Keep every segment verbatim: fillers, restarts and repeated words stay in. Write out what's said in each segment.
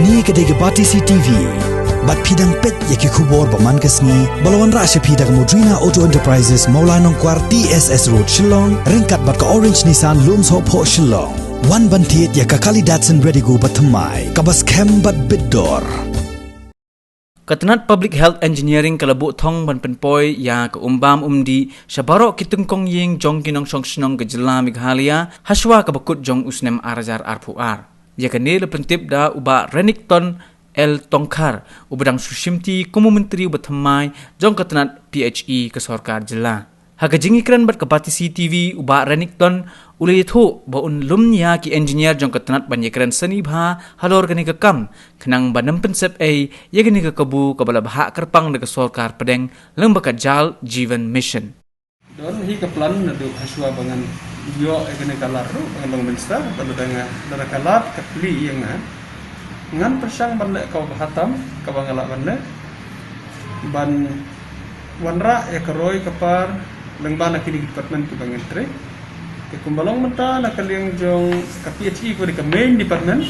Kane ka dei ka Batesi TV. Bad phi dang peit ïa ki khubor ba man ka sngi, ba la wanrah sha phi da ka Modrina Auto Enterprises, Mawlai Nongkwar, T S S Road, Shillong, ryngkat bad ka Orange Nissan, Lumshohphoh, Shillong. Wan ban thied ïa ka Kali Datsun Redigo ba thymmai, kaba skhem bad bit dor. Ka tnat Public Health Engineering ka la buh thong ban pynpoi ïa ka um bam um dih sha baroh ki tyngkong ïing jong ki nongshong shnong ka jylla Meghalaya, hashwa kaba kut jong u snem ar hajar arphew ar. Ïa kane la pyntip da u Bah Renikton L Tongkhar, uba dang shu shimti kum u myntri uba thymmai jong ka tnat P H E ka sorkar jylla. Ha ka jingïakren bad ka Batesi TV, u Bah Renikton u la ïathuh ba un lum ïa ki engineer jong ka tnat ban ïakren sani bha halor kane ka kam, khnang ban ym pynsep ei ïa kane ka kabu kaba la bhah kyrpang da ka sorkar pdeng lyngba ka Jal Jeevan Mission. Don hi ka plan naduh hashwa ba ngan ïoh ïa kane ka lad ruh, ba ngan long minister, ba lada nga, lada ka lad ka plie ïa nga, ngan pyrshang ban leh kaba bha tam kaba nga lah ban leh, ban wanrah ïa ka roi ka par lyngba na kine ki department kiba ngan trei. Te kumba long mynta na ka liang jong ka P H E kaba dei ka main department,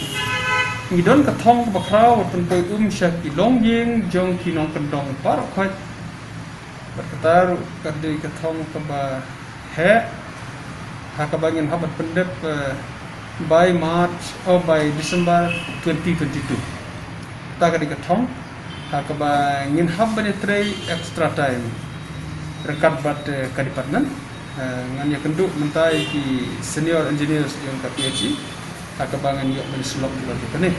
ngi don ka thong kaba khraw ban pynpoi um sha ki longïing jong ki nongkyndong baroh khoit. Bad kata ruh ka dei ka thong kaba heh, ha kaba ngin hap ban pyndep, eh, by March, oh, by December twenty twenty-two. Kata ka dei ka thong ha kaba ngin hap ban ïatrei extra time ryngkat bad, eh, ka department. Eh, ngan ïakynduh mynta ïa ki senior engineers jong ka P H E ha kaba ngan ïoh ban syllok ïa kane.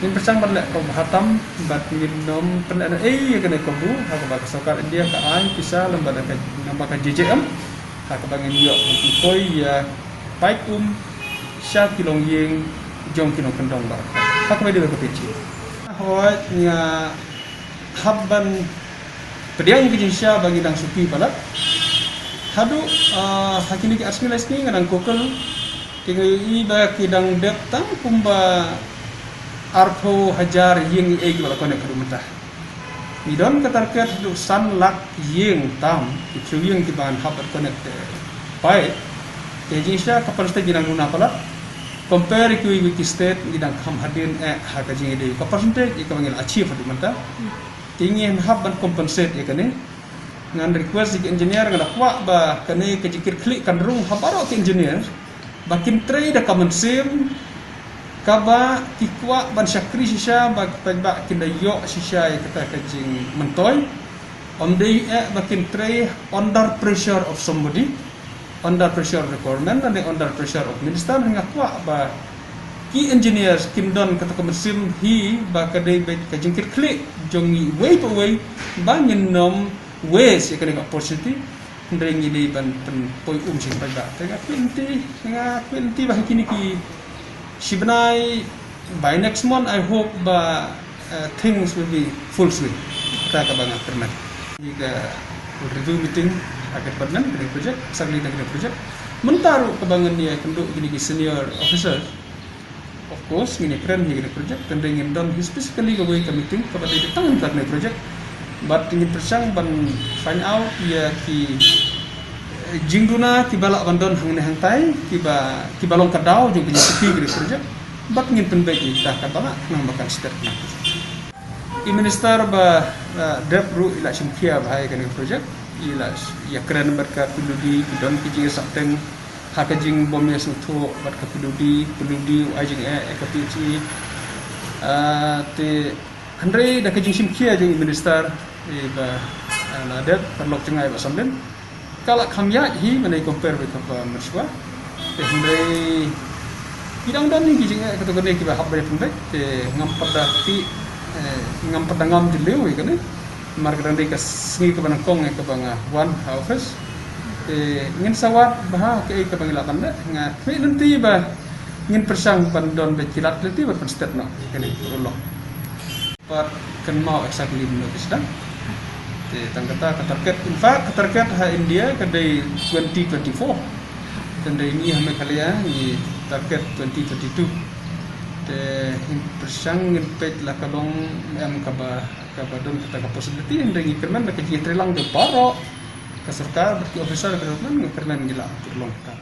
Ngin pyrshang ban leh kaba bha tam bad ngin nym pynlehnohei ïa kane kabu ha kaba ka sorkar India ka ai pisa lyngba da ka, lyngba ka J J M, ha kaba ngin ïoh ban pynpoi ïa paip um sha ki longïing jong ki nongkyndong baroh. Ha kaba dei ka P H E. Hooid, nga hap ban pdiang ki jingshisha ba ngi dang suki palat. Haduh, ah, ha kine ki ar sngi lai sngi nga dang Google, te nga ïohi ba ki dang dep tang kumba arphew hajar ïing ei kiba la connect haduh mynta. Ngi don ka target haduh san lak ïing tam, ki thriew ïing kiba ngan hap ban connect, eh, paip. Te jingshisha ka percentage ngi dang duna palat. Compare kiwei kiwei ki state ngi dang kham hadien, eh, ha ka jingïadei ka percentage ïa kaba ngi la achieve haduh mynta. Te ngin hap ban compensate ïa kane. Ngan request ïa ki engineer, nga da kwah ba kane ka jingkitkhlieh kan rung ha baroh ki engineer ba kin trei da ka mynsiem kaba ki kwah ban shakri shisha ba ki paidbah kin da ïoh shisha ïa kata ka jingmyntoi. Ym dei eh ba kin trei under pressure of somebody, under pressure of the government, lane under pressure of minister. Nga kwah ba ki engineers kin don kata ka mynsiem hi ba ka dei beit ka jingkitkhlieh jong ngi uwei pa uwei ba ngin nym waste ïa kane ka opportunity. Hynrei ngi dei ban pynpoi um sha ki paidbah. Te nga kwah lynti, nga kwah lynti ba ha kine ki shi bnai, by next month I hope ba, uh, things will be full swing. Kata kaba nga kyrmen. Ngi ka review meeting ha ka department kane project, sakali da kane project. Mynta ruh kaba ngan ïakynduh kine ki senior officer. Of course, ngin ïakren hi kane project, tang dei ngin don hi specifically kawei ka meeting kaba dei tang kane project. Bad ngin pyrshang ban find out ïa ki, eh, jingduna kiba lah ban don hangne hangtai, kiba, kiba long ka daw jong ka jingsuki kane project. Bad ngin pynbeit ïa kita kaba lah khnang ba kan step na. I minister ba, eh, dep ruh i la shimkhia bha ïa kane project, i la ïakren bad ka P W D, ki don ki jingïasapteng ha ka jingbym ïasngewthuh bad ka P W D, P W D u ai jingeh ïa ka P H E. Ah, te hynrei da ka jingshimkhia jong i minister, i ba, ah, la dep, paralok jngai ba samlin, ka la kham ïaid hi, mane compare bad kaba mynshuwa. Te hynrei ki dang don hi ki jingeh katto katne kiba hap ban pynbeit, te ngam pat da ti, eh, ngam pat da ngam jylliew ïa kane. Namar ka dang dei ka sngi kaba nyngkong ïa kaba nga wan ha office. Te ngin sa wad bha kaei kaba ngi lah ban leh, nga kwah lynti ba ngin pyrshang ban don beit ki lad lynti ban pynstet noh ïa kane ka urlong. Pat kynmaw exactly mynno ki sdang. Te tang kata ka target, in fact ka target ha India ka dei twenty twenty-four. Te hynrei ngi ha Meghalaya ngi target twenty twenty-two. Te ngin pyrshang ngin peit la ka long em kaba, kaba don kata ka possibility, hynrei ngi kyrmen da ka jingïatreilang jong baroh ka sorkar bad ki officer ka government, ngi kyrmen ngi lah ban pynlong kata.